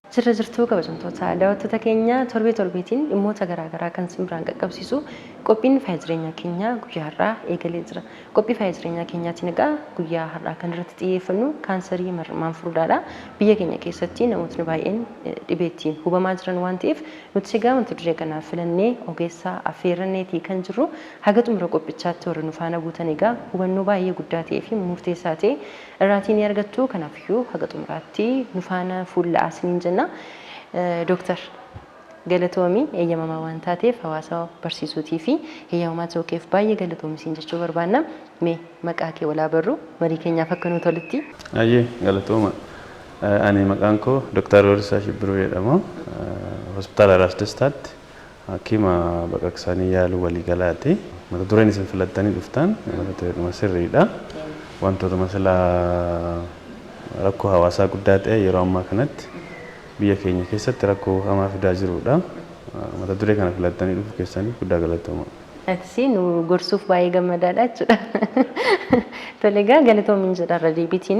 Sirra jirtuu, kabajamtoota daawwattoota keenya, torbee torbeetiin dhimmoota garaagaraa kan isin biraan qaqqabsiisu qophiin Faaya Jireenyaa Keenyaa guyyaa har'aa eegalee jira. Qophii Faaya Jireenyaa Keenyaatiin egaa guyyaa har'aa kan irratti xiyyeeffannu kaansarii mar'umaan furdaadha. Biyya keenya keessatti namootni baay'een dhibee ittiin hubamaa jiran waan ta'eef, nuti egaa mata duree kanaaf filannee ogeessa affeerranneetii kan jirru. Haga xumura qophichaatti warri nu faana buutan egaa hubannoo baay'ee guddaa ta'ee fi murteessaa ta'e irraatii ni argattu. Kanaafiyyuu haga xumuraatti nu faana fuulla'aa isiniin jenna. Dooktar, galatoomii, eeyyamamaa waan taateef hawaasa barsiisuutii fi eeyyamamaa ta'uu keef baay'ee galatoomi siin jechuu barbaanna. Mee maqaa kee walaa barru, marii keenyaaf akka nu tolutti. Ayyee, galatooma. Ani maqaan koo Dr. Roorisaa Shibbiruu jedhama. Hospitaala Raas Destaatti hakiima baqaqsanii yaaluu waliigalaati. Mata dureen isin filattanii dhuftan mata dureedhuma sirriidha. Wantootuma silaa rakkoo hawaasaa guddaa ta'e yeroo ammaa kanatti biyya keenya keessatti rakkoo hamaa fidaa jirudha. Mata duree kana filattanii dhufuu keessaniif guddaa galatooma. Atis nu gorsuuf baay'ee gammadaadha jechuudha. Tole egaa, galatoomiin jedha irra deebiitiin.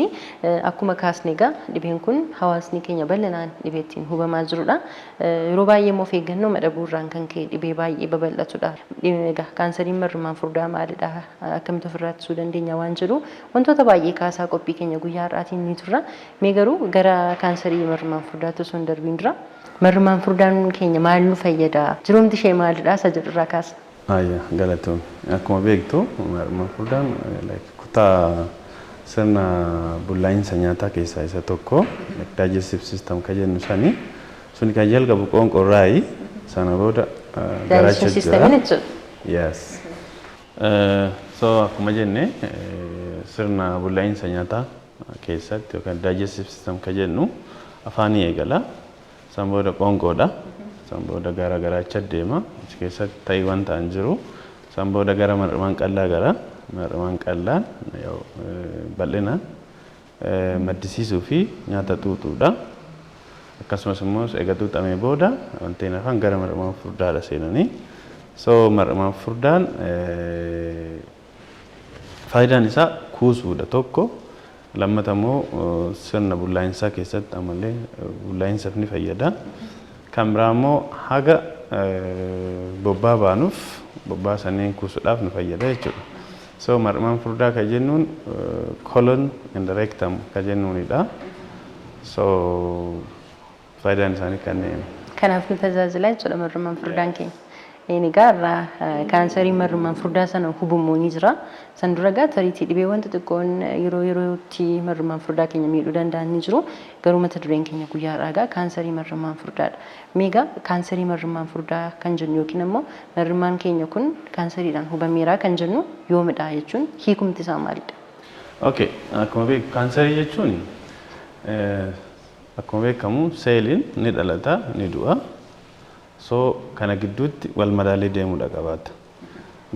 Akkuma kaasne egaa dhibeen kun hawaasni keenya bal'inaan dhibee ittiin hubamaa jirudha. Yeroo baay'ee immoo of eeggannoo dhabuu irraan kan ka'e dhibee baay'ee babal'atudha. Egaa kaansariin marrumaan furdaa maalidha? Akkamitti ofirraa ittisuu dandeenya waan jedhu wantoota baay'ee kaasaa qophii keenya guyyaa har'aatiin ni turra. Mee garuu gara kaansarii marrumaan furdaatti osoo hin darbiin dura, marrumaan furdaan keenya maal nu fayyada? Jiruumti ishee maalidha? Isa jedhurraa kaasa. Ayya, galatoom. Akkuma beektu marrumaan furdaan kutaa sirna bullaa'insa nyaataa keessaa isa tokko, digestive system kan jennu sani. Suni kan jalqabu qoonqorraayi, sana booda garaacha jira. Yes. So akkuma jenne sirna bullaa'insa nyaataa keessatti yookaan digestive system kan jennu afaanii eegala. San booda qoonqoodha. San booda gara garaacha deema. Achi keessatti ta'iiwwan ta'an jiru. San booda gara mar'imaan qal'aa, gara mar'imaan qal'aan bal'inaan maddisiisuu fi nyaata xuuxuudha. Akkasumas immoo eega xuuxamee booda wanteen hafan gara mar'imaan furdaadha seenanii. So mar'imaan furdaan faayidaan isaa kuusuudha tokko. Lammata immoo sirna bullaa'insaa keessatti ammallee bullaa'insaaf ni fayyada. Kan biraa immoo haga bobbaa baanuuf bobbaa sanneen kuusuudhaaf nu fayyada jechuudha. So mar'imaan furdaa kan jennuun colon and rectum kan jennuunidha. So faayidaan isaanii kanneen. Kanaaf nu tajaajila jechuudha mar'umaan furdaan keenya. Egaa irraa kaansarii mar'umaan furdaa sana hubummoo ni jira. San dura egaa tariitii dhibeewwan xixiqqoon yeroo yerootti mar'umaan furdaa keenya miidhuu danda'an ni jiru. Garuu mata dureen keenya guyyaa har'aa egaa kaansarii mar'umaan furdaadha. Mee egaa kaansarii mar'umaan furdaa kan jennu yookiin immoo mar'umaan keenya kun kaansariidhaan hubameera kan jennu yoomidha jechuun, hiikumti isaa maalidha? Okay, akkuma beeku kaansarii jechuun, akkuma beekamu seeliin ni dhalata, ni du'a. So kana gidduutti wal madaalee deemuudha qabaata.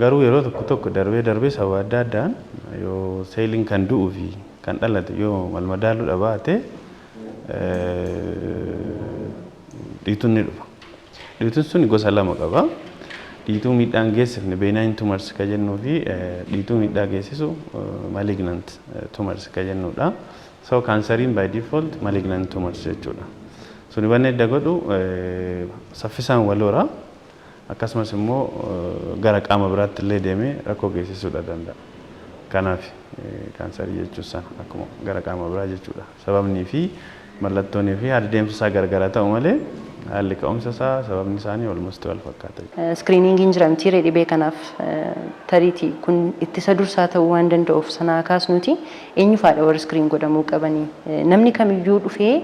Garuu yeroo tokko tokko darbee darbee sababa adda addaan yoo seeliin kan du'uu fi kan dhalate yoo wal madaaluudha baate, dhiituun ni dhufa. Dhiituun sun gosa lama qaba. Dhiituu miidhaan geessifne, benign tumors ka jennuu, fi dhiituu miidhaa geessisu, malignant tumors ka jennudha. So kaansariin by default malignant tumors jechuudha. Suni wanni adda godhu saffisaan wal hora, akkasumas immoo gara qaama biraatti illee deemee rakkoo geessisuudha danda'a. Kanaaf kaansarii jechuun sana akkuma gara qaama biraa jechuudha. Sababnii fi mallattoonii fi haalli deemsa isaa garagara ta'u malee, haalli ka'umsa isaa, sababni isaanii almost wal fakkaata. Screeningiin jira miti dhibee kanaaf? Tariitii kun ittisa dursaa ta'uu waan danda'uuf sanaa kaasnuti, eenyu faadha warri screen godhamuu qabanii? Namni kamiyyuu dhufee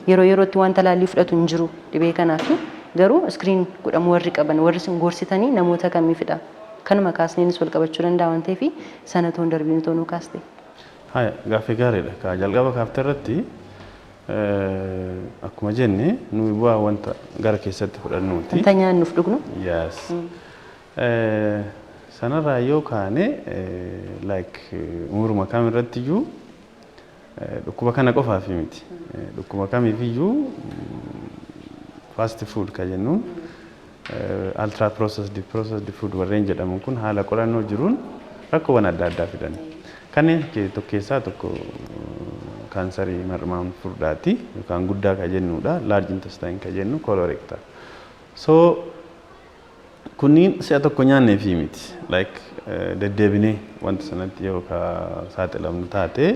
yeroo yerootti waan talaallii fudhatu hin jiru dhibee kanaaf, garuu screen godhamuu warri qaban, warri isin gorsitanii namoota kamiifidha? Kanuma kaasneenis wal qabachuu danda'a waan ta'eef, sana toon darbiin toonuu kaaste. Haya, gaaffii gaariidha. Ka jalqaba kaaftee irratti, akkuma jenne nuyi bu'aa wanta gara keessatti fudhannuuti. Wanta nyaannuuf dhugnu. Yes. Sanarraa yoo kaane, like umuruma kam irratti iyyuu dhukkuba kana qofaaf miti. Dhukkuba kamiif iyyuu fast food ka jennuun, ultra processed food warreen jedhaman kun haala qorannoo jiruun rakkoowwan adda addaa fidan. Kanneen keessaa tokko Kaansarii marmaan furdaati yookaan guddaa ka jennudha. Large intestine ka jennu, colorectal. So kunniin si'a tokko nyaannee fi miti. Like deddeebinee wanta sanatti yoo ka saaxilamnu taate,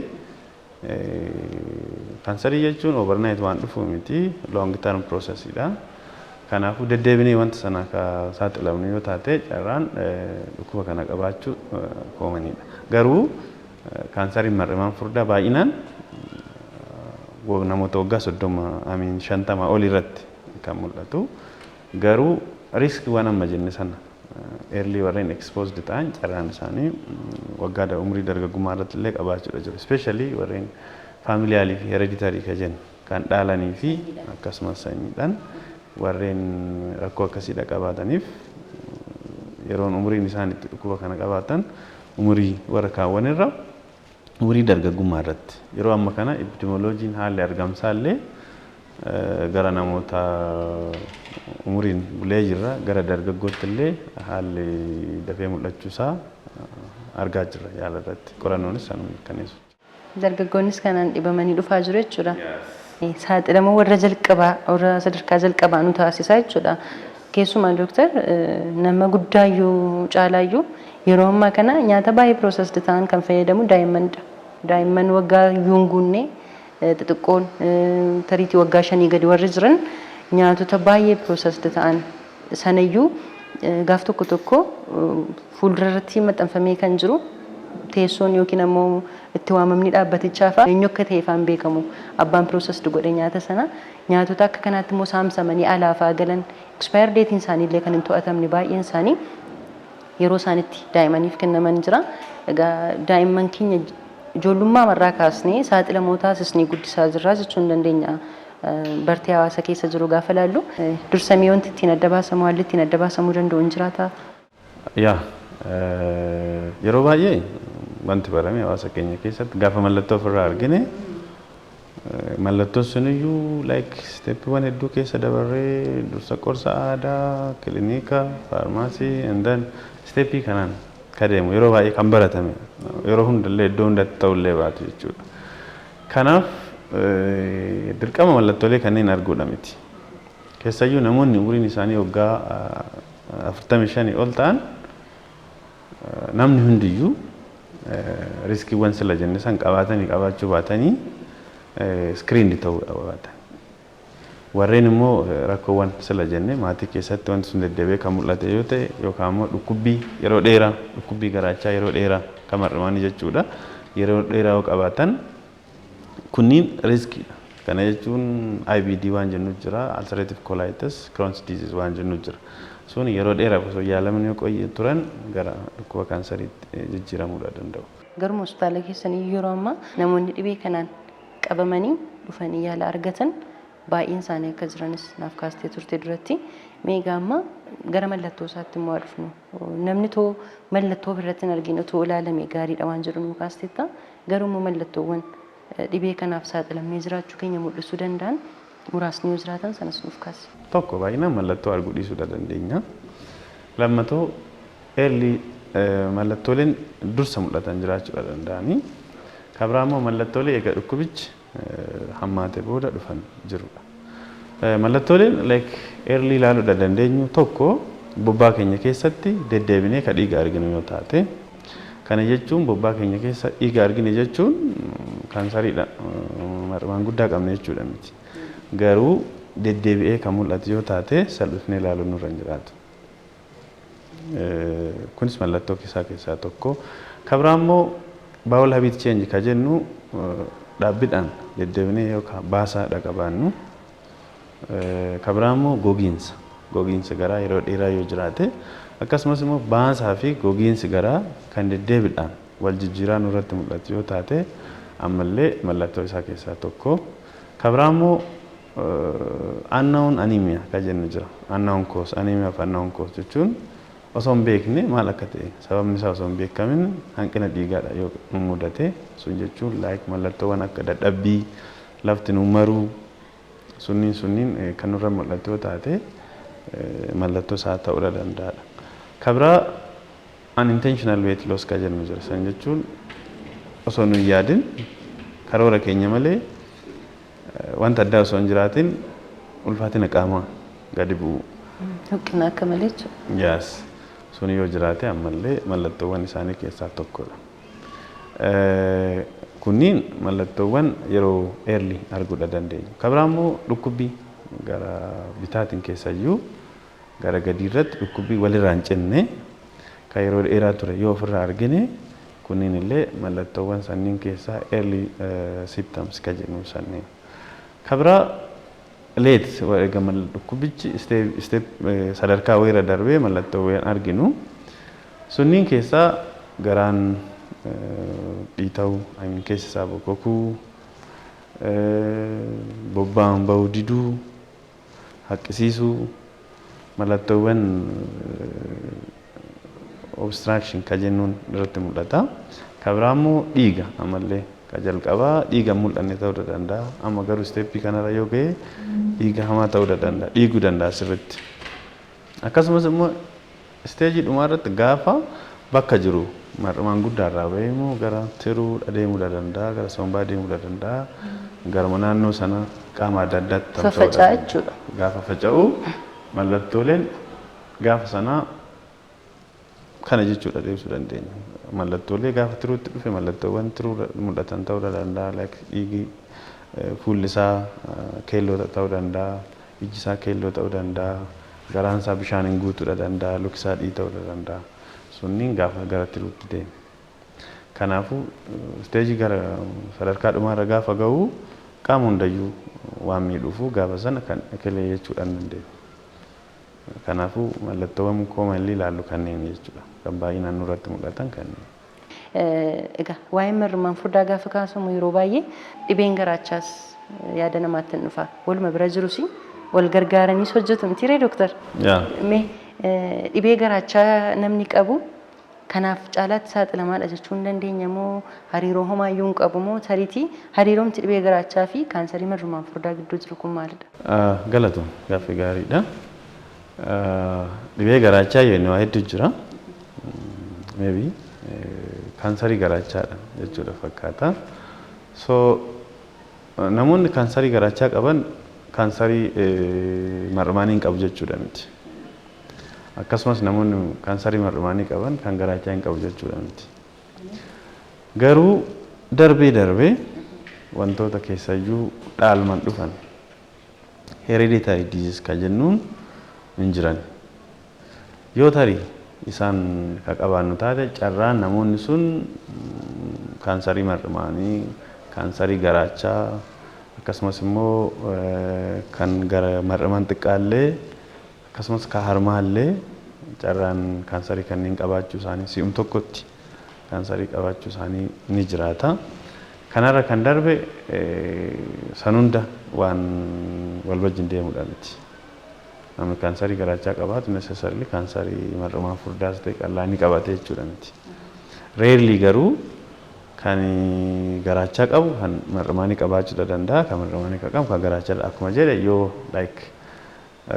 kaansarii jechuun overnight waan dhufu miti, long term processidha. Kanaafuu deddeebinee wanta sana ka saaxilamnu yoo taate, carraan dhukkuba kana qabaachuu commonidha. Garuu kaansariin mar'imaan furdaa baay'inaan namoota waggaa 30, amiin 50 ol irratti kan mul'atu. Garuu riskiiwwan amma jenne sana early warreen exposed ta'an, carraan isaanii waggaa umurii dargaggummaa irratti illee qabaachuudha jiru. Especially warreen familialii fi hereditary ka jennu, kan dhaalanii fi akkasumas sanyiidhaan warreen rakkoo akkasiidha qabaataniif, yeroon umuriin isaan itti dhukkuba kana qabaatan umurii warra kaawwan irra umurii dargaggummaa irratti. Yeroo amma kana epidemiologyn haalli argamsaa illee gara namoota umuriin bulee jirra gara dargaggootti illee haalli dafee mul'achuusaa argaa jirra yaala irratti, qorannoonis sanuma mirkaneessu. Dargaggoonnis kanaan dhibamanii dhufaa jiru jechuudha. Saaxilamuu warra jalqabaa, warra sadarkaa jalqabaa nu taasisaa jechuudha. Keessumaa dooktar, nama guddaayyuu caalaayyuu yeroo ammaa kana nyaata baay'ee processed ta'an kan fayyadamu daa'immanidha. Daa'imman waggaa iyyuu hin guunne xixiqqoon, tariitii waggaa 5 gadi warri jiran, nyaatota baay'ee processed ta'an sanayyuu gaaf tokko tokko fuuldura irratti maxxanfamee kan jiru teessoon yookiin ammoo itti waamamni dhaabbatichaa fa'a eenyu akka ta'e fa'aan beekamu, abbaan processed godhe nyaata sana. Nyaatota akka kanaatti immoo saamsamanii alaa fa'aa galan, expire dateiin isaanii illee kan hin to'atamne baay'een isaanii yeroo isaanitti daa'immaniif kennaman jira. Egaa daa'imman keenya ijoollummaa marraa kaasnee saaxilamoo taasisnee guddisaa jirra jechuu hin dandeenya. Bartee hawaasa keessa jiru gaafa laallu, dursamee wanti ittiin adda baasamu, haalli ittiin adda baasamuu danda'u hin jiraata? Yaa, yeroo baay'ee wanti barame hawaasa keenya keessatti gaafa mallattoo ofirraa argine, mallattoon suniyyuu like stepiiwwan hedduu keessa dabarree, dursa qorsa aadaa, kilinika, faarmaasii, and then stepii kanaan ka deemu yeroo baay'ee kan baratame, yeroo hundallee iddoo hundatti ta'ullee baatu jechuudha. Kanaaf dirqama mallattoolee kanneen arguudha miti. Keessayyuu namoonni umuriin isaanii waggaa 45 ol ta'an, namni hundiyyuu riskiiwwan sila jenne san qabaatanii qabaachuu baatanii screened ta'uu qabaatan. Warreen immoo rakkoowwan sila jenne maatii keessatti wanti sun deddeebi'ee kan mul'ate yoo ta'e, yookaan immoo dhukkubbii yeroo dheeraa, dhukkubbii garaachaa yeroo dheeraa kan mar'imaanii jechuudha. Yeroo dheeraa yoo qabaatan, kunniin riskiidha. Kana jechuun IBD waan jennu jira, ulcerative colitis, Crohn's disease waan jennu jira. Sun yeroo dheeraaf osoo yaalaman yoo qoyye turan gara dhukkuba kaansariitti jijjiiramuudha danda'u. Garuma hospitaala keessanii yeroo ammaa namoonni dhibee kanaan qabamanii dhufanii yaala argatan baay'een isaanii akka jiranis naaf kaastee turte duratti. Mee egaa amma gara mallattoo isaatti immoo dhufnu. Namni too mallattoo ofirratti hin argine otoo ilaalame gaariidha waan jedhu nu kaasteetta. Garuu immoo mallattoowwan dhibee kanaaf saaxilamnee jiraachuu keenya mul'isuu danda'an muraasni yoo jiraatan sanas nuuf kaasi. Tokko, baay'inaan mallattoo arguu dhiisuudha dandeenya. Lammatoo, early mallattooleen dursa mul'atan jiraachuudha danda'anii. Kan biraa immoo mallattoolee egaa dhukkubichi hammaate booda dhufan jirudha. Mallattooleen like early ilaaluudha dandeenyu, tokko, bobbaa keenya keessatti deddeebinee ka dhiiga arginu yoo taate, kana jechuun bobbaa keenya keessa dhiiga argine jechuun kaansariidha, marmaan guddaa qabne jechuudha miti. Garuu deddeebi'ee kan mul'atu yoo taate, salphisnee ilaaluun nurra hin jiraatu. Kunis mallattoo keessaa tokko. Kan biraa immoo bowel habit change ka jennu, dhaabbiidhaan deddeebinee yookaan baasaadha qabaannu. Kan biraa immoo gogiinsa. Gogiinsa garaa yeroo dheeraa yoo jiraate, akkasumas immoo baasaa fi gogiinsi garaa kan deddeebiidhaan wal jijjiiraa nurratti mul'atu yoo taate, ammallee mallattoo isaa keessaa tokko. Kan biraa immoo unknown anemia kan jennu jira. Unknown cause, anemia of unknown cause jechuun osoo hin beekne maal akka ta'e sababni isaa osoo hin beekamin hanqina dhiigaadha yoo nu mudate, sun jechuun like mallattoowwan akka dadhabbii, lafti nu maruu, sunniin sunniin kan nurra mul'atu yoo taate, mallattoo isaa ta'uu danda'adha. Kan biraa unintentional weight loss kan jennu jira. San jechuun osoo nu hin yaadin Karoora keenya malee wanta addaa osoo hin jiraatin ulfaatina qaamaa gadi bu'u. Huqqina akka malee jechuudha. Yes. Sun yoo jiraate ammallee mallattoowwan isaanii keessaa tokkodha. Kunniin mallattoowwan yeroo early arguudha dandeenyu. Kan biraa immoo dhukkubbii gara bitaatiin keessayyuu gara gadii irratti dhukkubbii walirraa hin cinne kan yeroo dheeraa ture yoo ofirraa argine, kunniin illee mallattoowwan sanniin keessaa early symptoms kan jennu sanneen. Kan biraa late, egaa dhukkubichi step sadarkaa wayiirra darbee mallattoowwan arginu sunniin keessaa garaan dhiita'uu, I mean, keessa isaa bokokuu, bobba'aan bahuu diduu, haqqisiisuu, mallattoowwan obstruction ka jennuun irratti mul'ata. Kan biraa immoo dhiiga ammallee ka jalqabaa dhiiga hin mul'anne ta'uu danda'a. Amma garuu step kanarra yoo ga'e dhiiga hamaa ta'uu danda'a. Dhiiguu danda'a sirriitti. Akkasumas immoo stage dhumaa irratti gaafa bakka jiru mar'umaan guddaarraa bahee immoo gara tiruu deemuu danda'a, gara sombaa deemuu danda'a, gara naannoo sana qaama adda addaatti tamsa'uu Faffaca'a danda'a. jechuudha. Gaafa faca'u mallattooleen gaafa sanaa kana jechuudha deebisuu dandeenya. Mallattoolee gaafa tiruutti dhufe mallattoowwan tiruu mul'atan ta'uu danda'a. Like dhiigi, fuulli isaa keelloo ta'uu danda'a, ijji isaa keelloo ta'uu danda'a, garaan isaa bishaaniin guutuudha danda'a, luki isaa dhiita'uu danda'a. Sunniin gaafa gara tiruutti deeme. Kanaafuu stage gara sadarkaa dhumaarra gaafa ga'u qaama hundayyuu waan miidhuufu gaafa sana kan ekelee jechuudhaan dandeenya. Kanaafuu mallattoowwan commonly ilaallu kanneen jechuudha. Kan baay'inaan nurratti mul'atan kanneen. Egaa waa'ee marrumaan furdaa gaafa kaasamu yeroo baay'ee dhibeen garaachaas yaada namaatti hin dhufa. Waluma bira jirus wal gargaaraniis hojjetu miti ree, dooktar? Yaa. Mee dhibee garaachaa namni qabu kanaaf caalaatti saaxilamaadha jechuu hin dandeenya moo, hariiroo homaayyuu hin qabu moo, tariitii hariiroomti dhibee garaachaa fi kaansarii marrumaan furdaa gidduu jiru kun maalidha? Galatoom, gaaffii gaariidha. Dhibee garaachaa jennu waa hedduu jira. Maybe kaansarii garaachaadha jechuudha fakkaata. So namoonni kaansarii garaachaa qaban kaansarii mar'umaanii hin qabu jechuudha miti. Akkasumas namoonni kaansarii mar'umaanii qaban kan garaachaa hin qabu jechuudha miti. Garuu darbee darbee wantoota keessayyuu dhaalman dhufan hereditary disease kan jennuun hin jiran. Yoo tarii isaan ka qabaannu taate carraan namoonni sun kaansarii mar'umaanii, kaansarii garaachaa, akkasumas immoo kan gara mar'umaan xiqqaallee, akkasumas ka harmaallee carraan kaansarii kanneen qabaachuu isaanii si'um tokkotti kaansarii qabaachuu isaanii ni jiraata. Kanarra kan darbe san hunda waan wal wajjin deemudha miti. Namni kaansarii garaachaa qabaatu necessarily kaansarii mar'umaan furdaas ta'e qal'aa ni qabate jechuudha miti. Rarely garuu kan garaachaa qabu kan mar'umaanii qabaachuu danda'a, kan mar'umaanii qabu kan garaachaa akkuma jedhe yoo like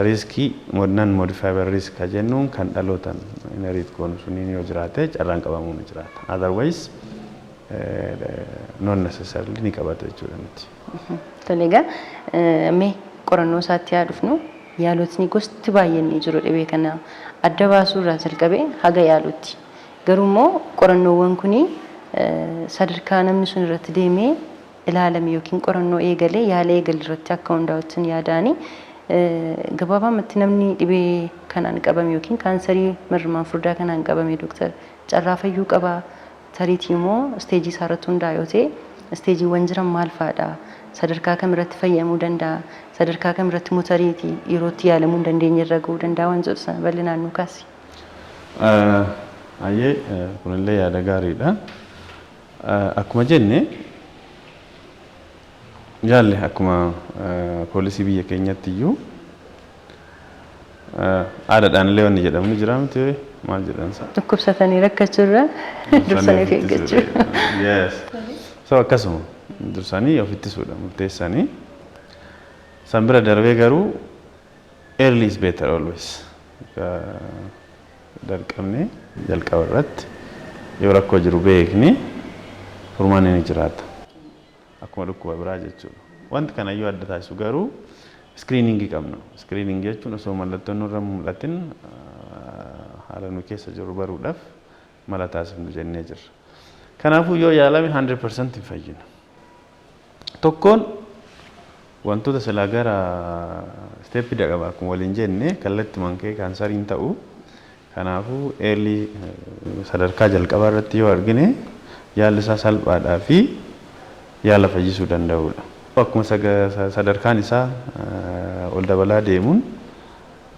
risk non modifiable risk ka jennuun kan dhalootaan inherit goonu suniin yoo jiraate carraan qabamuu ni jiraata. Otherwise non necessarily ni qabata jechuudha miti. Tole, egaa mee qorannoo isaatti yaa dhufnu. Yaalotni gosti baay'een ni jiru, dhibee kana adda baasuu irraa jalqabee haga yaalutti. Garuu immoo qorannoowwan kuni sadarkaa namni sun irratti deemee ilaalame yookiin qorannoo eegalee yaala eegale irratti akka hundaa'utti yaada'anii, gabaabamatti namni dhibee kanaan qabame yookiin kaansarii marrumaan furdaa kanaan qabame, dooktar, carraa fayyuu qabaa? Tariitii immoo stage isaa irratti hundaa'e yoo ta'e, stageiiwwan jiran maal fa'aadha? Sadarkaa kamirratti fayyamuu danda'a? Sadarkaa kamirratti immoo tariitii yerootti yaalamuu hin dandeenye irra ga'uu danda'a waan jedhu sana bal'inaan nu kaasi. Ayyee, kunillee yaada gaariidha. Akkuma jenne yaalle akkuma poolisii biyya keenyatti iyyuu aadaadhaan illee wanni jedhamu ni jira miti, maal jedhan sa? Dhukkubsatanii rakkachuu irra dursanii of eeggachuu. Yes. So akkasuma dursanii of ittisuudha murteessanii. San bira darbee garuu early is better always. Darqabne jalqaba irratti yoo rakkoo jiru beekne furmaanni ni jiraata. Akkuma Akkuma dhukkuba biraa jechuudha. Wanti kanayyuu adda taasisu garuu screeningii qabna. Screeningii jechuun osoo mallattoon nurra mul'atin haala nu keessa jiru baruudhaaf mala taasifnu jennee jirra. Kanaafuu yoo yaalame 100% hin fayyinu. Tokkoon wantoota silaa gara steppii qaba akkuma waliin jenne, kallattumaan ka'ee kaansariin ta'u. Kanaafuu early, sadarkaa jalqabaa irratti yoo argine, yaalli isaa salphaadhaa fi yaala fayyisuu danda'udha. Akkuma sadarkaan isaa ol dabalaa deemuun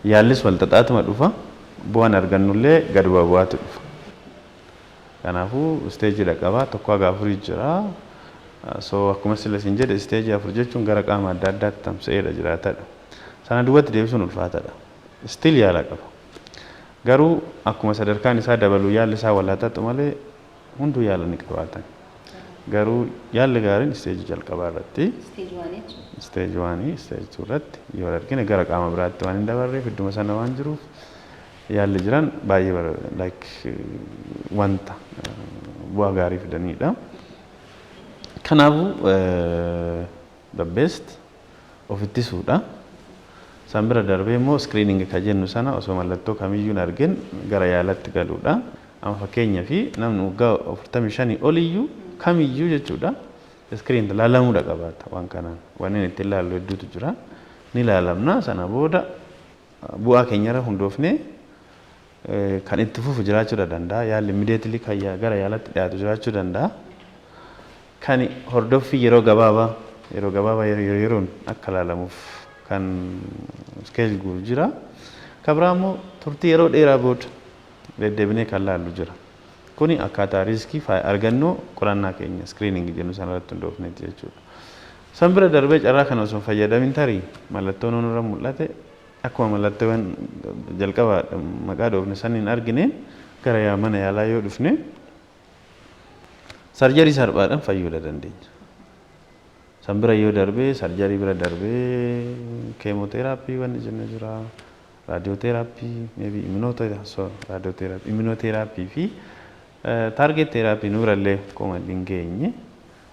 yaallis wal xaxaatuma dhufa, bu'aan argannullee gad bu'aatu dhufa. Kanaafuu stageii qabaa, tokko haga afurii jira. So akkuma sila isin jedhe, stageii afur jechuun gara qaama adda addaatti tamsa'eedha jiraatadha. Sana duubatti deebisuun ulfaatadha. Still yaala qaba. Garuu akkuma sadarkaan isaa dabalu yaalli isaa wal xaxu malee hunduu yaala ni qabaatan. Garuu yaalli gaariin stageii jalqabaa irratti, stage oneii, stage two irratti yoo argine, gara qaama biraatti waan hin dabarreef, idduma sana waan jiruuf, yaalli jiran baay'ee like wanta bu'aa gaarii fidanidha. Kanaafuu the best of ittisuudha. San bira darbee immoo screening ka jennu sana osoo mallattoo kamiyyuu hin argin gara yaalatti galuudha. Amma fakkeenyaa fi namni waggaa 45 oliyyuu kamiyyuu jechuudha. Screen ilaalamuudha qabaata waan kanaan. Wanni itti ilaallu hedduutu jira. Ni ilaalamna, sana booda bu'aa keenyarra hundoofnee kan itti fufu jiraachuu danda'a. Yaalli immediately kan gara yaalatti dhiyaatu jiraachuu danda'a. Kan hordoffii yeroo gabaabaa yeroo gabaabaa yeroo yeroon akka ilaalamuuf kan schedule guuru jira. Kan biraa immoo turtii yeroo dheeraa booda deddeebinee kan laallu jira. Kuni akkaataa riskii argannoo qorannaa keenya screening jennu sanarratti hundoofneeti jechuudha. San bira darbee carraa kana osoo hin fayyadamin tarii mallattoon nurra mul'ate, akkuma mallattoowwan jalqaba maqaa dhoofne saniin argineen gara mana yaalaa yoo dhufne, surgery salphaadhaan fayyuu dandeenya. San bira yoo darbee, surgery bira darbee, chemotherapy wanni jennu jira, radiotherapy, maybe radiotherapy, immunotherapy fi target therapy nu birallee akkuma hin geenye.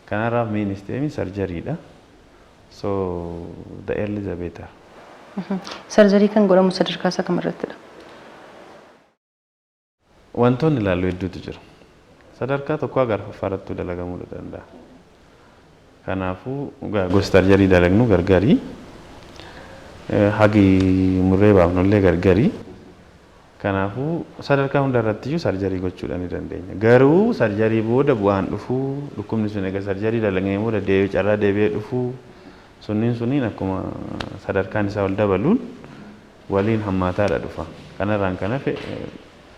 Kanarraa mainstay surgerydha. So the early the better. Surgery kan godhamu sadarkaa isaa kamirrattidha? Wantoonni ilaallu hedduutu jira. Sadarkaa tokko haga arfaffaa irratti dalagamuu danda'a. Kanaafuu gosti surgery dalagnu gargarii. Hagi murree baafnullee gargarii. Kanaafuu sadarkaa hunda irratti iyyuu surgery gochuudha ni dandeenya. Garuu surgery booda bu'aan dhufuu, dhukkubni sun egaa surgery dalagnee booda deebi'ee carraa deebi'ee dhufuu sunniin sunniin akkuma sadarkaan isaa ol dabaluun waliin hammaataadha dhufa. Kanarraan kan hafe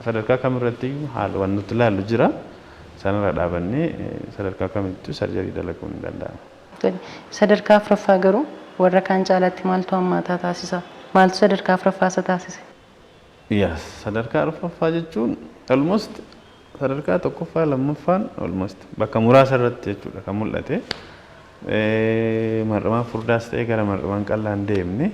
sadarkaa kamirratti iyyuu haala waan nuti ilaallu jira. Sanarra dhaabannee sadarkaa kamittuu surgery dalaguun ni danda'ama. Sadarkaa afuraffaa garuu warra kaan caalaatti maaltu hammaataa taasisa? Maaltu sadarkaa afuraffaa isa taasise? Yes, sadarkaa arfaffaa jechuun almost sadarkaa tokkoffaa lammaffaan almost bakka muraasa irratti jechuudha kan mul'ate. Mar'umaan furdaas ta'ee gara mar'umaan qal'aa hin deemne,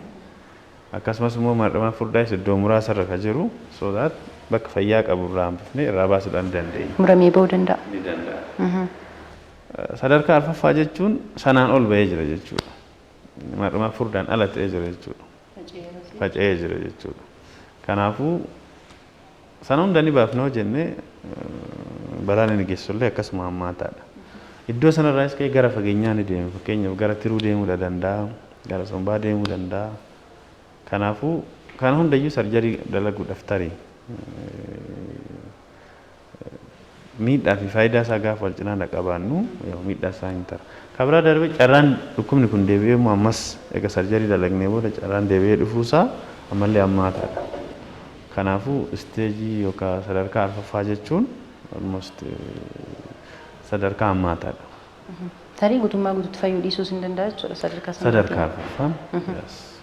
akkasumas immoo mar'umaan furdaas iddoo muraasa irra kan jiru, so that bakka fayyaa qabu irraa hambifnee irraa baasuudhaan ni dandeenya. Muramee ba'uu danda'a. Ni danda'a. Sadarkaa arfaffaa jechuun sanaan ol ba'ee jira jechuudha. Mar'umaan furdaan ala ta'ee jira jechuudha. Faca'ee jira jechuudha. Kanaafuu sana hunda ni baafna hoo jennee, balaan inni geessullee akkasuma hammaataadha. Iddoo sanarraas ka'ee gara fageenyaa ni deema. Fakkeenyaaf gara tiruu deemuu danda'a, gara sombaa deemuu danda'a. Kanaafuu kana hundayyuu surgery dalaguudhaaf tarii miidhaa fi faayidaa isaa gaafa wal cinaa qabaannu, miidhaa isaa hin tara. Kan biraa darbee carraan dhukkubni kun deebi'ee immoo ammas egaa surgery dalagnee booda carraan deebi'ee dhufuusaa ammallee hammaataadha. Kanaafuu stageii yookaan sadarkaa arfaffaa jechuun almost sadarkaa hammaataadha. Tarii guutummaa guutuutti fayyuu dhiisuus hin danda'a jechuudha sadarkaa sana. Sadarkaa arfaffaan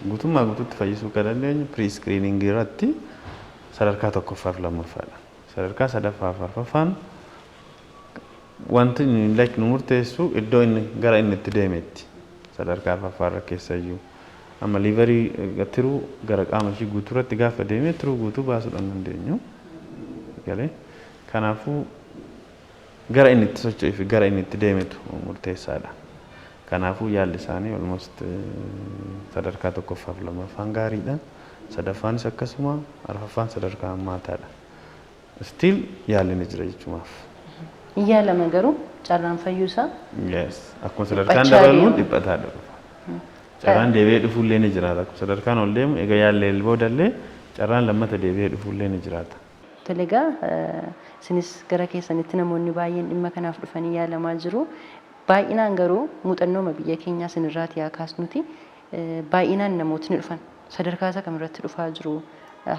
guutummaa guutuutti fayyisuu kan dandeenyu pre screeningii irratti sadarkaa tokkoffaa fi lammaffaadha. Sadarkaa sadaffaa fi arfaffaan wanti like nu murteessu iddoo inni gara inni itti deemetti, sadarkaa arfaffaa irra keessayyuu. Amma liverii, tiruu gara qaama ishii guutuu irratti gaafa deeme, tiruu guutuu baasuudhaan dandeenyu. Galee kanaafuu gara inni itti socho'uu fi gara inni itti deemetu murteessaadha. Kanaafuu yaalli isaanii almost sadarkaa tokkoffaaf lammaffaan gaariidha. Sadaffaanis akkasuma, arfaffaan sadarkaa hammaataadha. Still yaalli ni jira jechumaaf. Hin yaalama garuu carraan fayyuusaa Yes. Akkuma sadarkaan dhiphachaa dabaluun deema. dhiphataa dhufa. Carraan deebi'ee dhufuullee ni jiraata. Akkuma sadarkaan ol deemu egaa yaallee boodallee carraan lammata deebi'ee dhufuullee ni jiraata. Tole egaa, isinis gara keessanitti namoonni baay'een dhimma kanaaf dhufanii yaalamaa jiru. Baay'inaan garuu muuxannooma biyya keenyaa isinirraatii haa kaasnuti. Baay'inaan namootni dhufan sadarkaa isa kamirratti dhufaa jiru?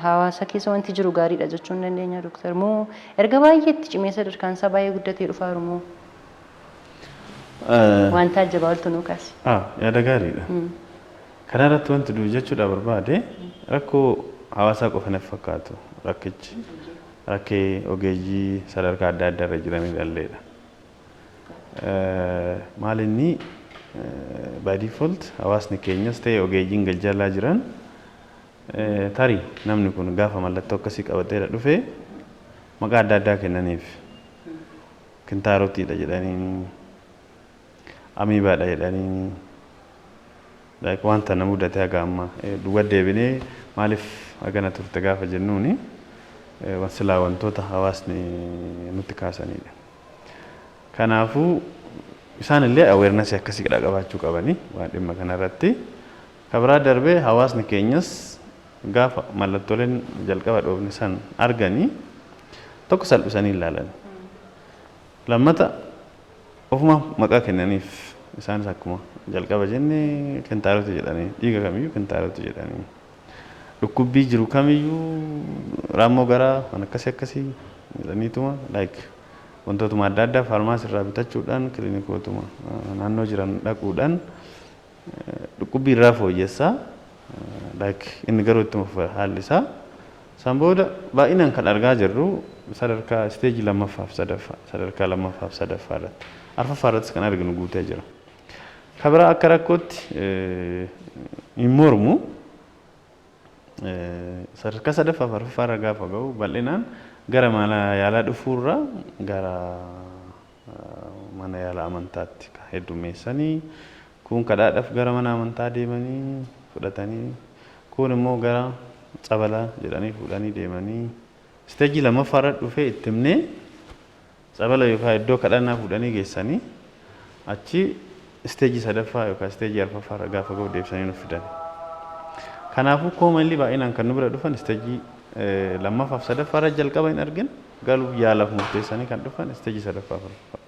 Hawaasa keessa wanti jiru gaariidha jechuu hin dandeenya, Dooktar, moo erga baay'ee itti cimee sadarkaan isaa baay'ee guddatee dhufaa jiru moo wanta ajjabaa oltu nuu kaasi? Yaada gaariidha. Kana irratti wanti du'u jechuudha barbaade, rakkoo hawaasaa qofa natti fakkaatu, rakkichi rakkee ogeeyyii sadarkaa adda addaa irra jiranidha illeedha. Maal inni, by default hawaasni keenyas ta'e ogeeyyiin gajjallaa jiran tarii namni kun gaafa mallattoo akkasii qabateera dhufe maqaa adda addaa kennaniif. Kintaarotiidha jedhanii, amiibaadha jedhanii, like wanta na mudate haga amma duwwa deebinee maaliif hagana turte gaafa jennuuni silaa wantoota hawaasni nutti kaasanidha. Kanaafuu isaan illee awareness akkasii qabaachuu qabanii waan dhimma kanarratti. Kabiraa darbee hawaasni keenyas gaafa mallattooleen jalqaba dhoofne san arganii tokko salphisanii ilaalan. Lammata ofuma maqaa kennaniif, isaanis akkuma jalqaba jenne kintaarota jedhanii, dhiiga kamiyyuu kintaarota jedhanii, dhukkubbii jiru kamiyyuu raammoo garaa waan akkasii akkasii jedhaniituma, like wantootuma adda addaa faarmaasii irraa bitachuudhaan, kiliinikootuma naannoo jiran dhaquudhaan dhukkubbii irraa fooyyessaa, like inni garuu ittuma fufa haalli isaa. San booda baay'inaan kan argaa jirru sadarkaa isteejii lammaffaaf sadaffaa, sadarkaa lammaffaaf sadaffaa irratti, arfaffaa irrattis kan arginu guutee jira. Kabiraa akka rakkootti hin mormu, sadarkaa sadaffaaf arfaffaa irra gaafa ga'u bal'inaan gara mana yaalaa dhufuurra gara mana yaala amantaatti heddummeessanii, kun kadhaadhaaf gara mana amantaa deemanii fudhatanii, kun immoo gara tsabalaa jedhanii fuudhanii deemanii, isteejii lammaffaa irra dhufee itti himnee tsabala yookaan iddoo kadhannaa fuudhanii geessanii, achi isteejii sadaffaa yookaan isteejii arfaffaa irra gaafa ga'u deebisanii nuuf fidan. Kanaafuu commonly baay'inaan kan nu bira dhufan isteejii lammaffaaf sadaffaa irra jalqaba hin argin, galuuf yaalaaf murteessanii kan dhufan isteejii sadaffaaf arfaffaa,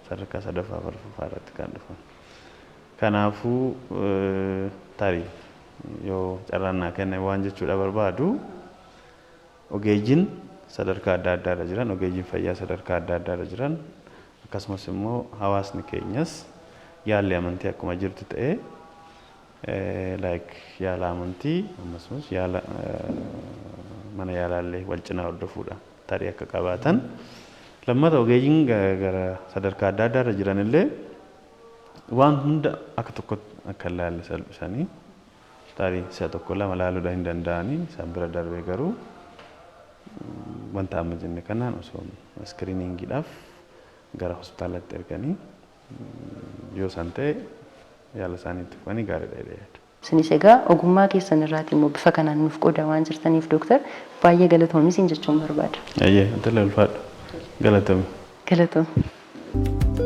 sadarkaa sadaffaaf arfaffaa irratti kan dhufan. Kanaafuu tarii yoo carraan naa kenne waan jechuudha barbaadu, ogeeyyiin sadarkaa adda addaa irra jiran, ogeeyyiin fayyaa sadarkaa adda addaa irra jiran, akkasumas immoo hawaasni keenyas yaalli amantii akkuma jirtu ta'ee, like yaala amantii ammas yaala mana yaalaallee wal cinaa hordofuudha tarii akka qabaatan. Lammata ogeeyyiin gara sadarkaa adda addaa irra jiran illee waan hunda akka tokkotti akka hin laalle salphisanii, tarii si'a tokko lama laaluudha hin danda'anii, isaan bira darbee garuu wanta amma jenne kanaan osoo screeningiidhaaf gara hospitaalatti erganii, yoo isaan ta'e yaala isaanii itti fufanii gaariidha jedhee yaada. Isinis egaa ogummaa keessan irraati immoo bifa kanaan nuuf qooda waan jirtaniif, Dooktar, baay'ee galatoomi isin jechuun barbaada. Ayyee, ati ulfaadhu. Galatoomi. Galatoomi.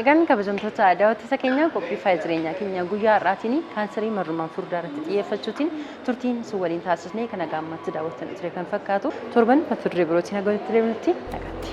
Egaan kabajamtoota daawwattoota keenya, qophii faaya jireenyaa keenya guyyaa har'aatiin kaansarii marrumaan furdaa irratti xiyyeeffachuutiin turtiin isin waliin taasisnee kana gaammatti daawwattan ture kan fakkaatu. Torban mata duree birootiin haga walitti deebinutti nagaatti.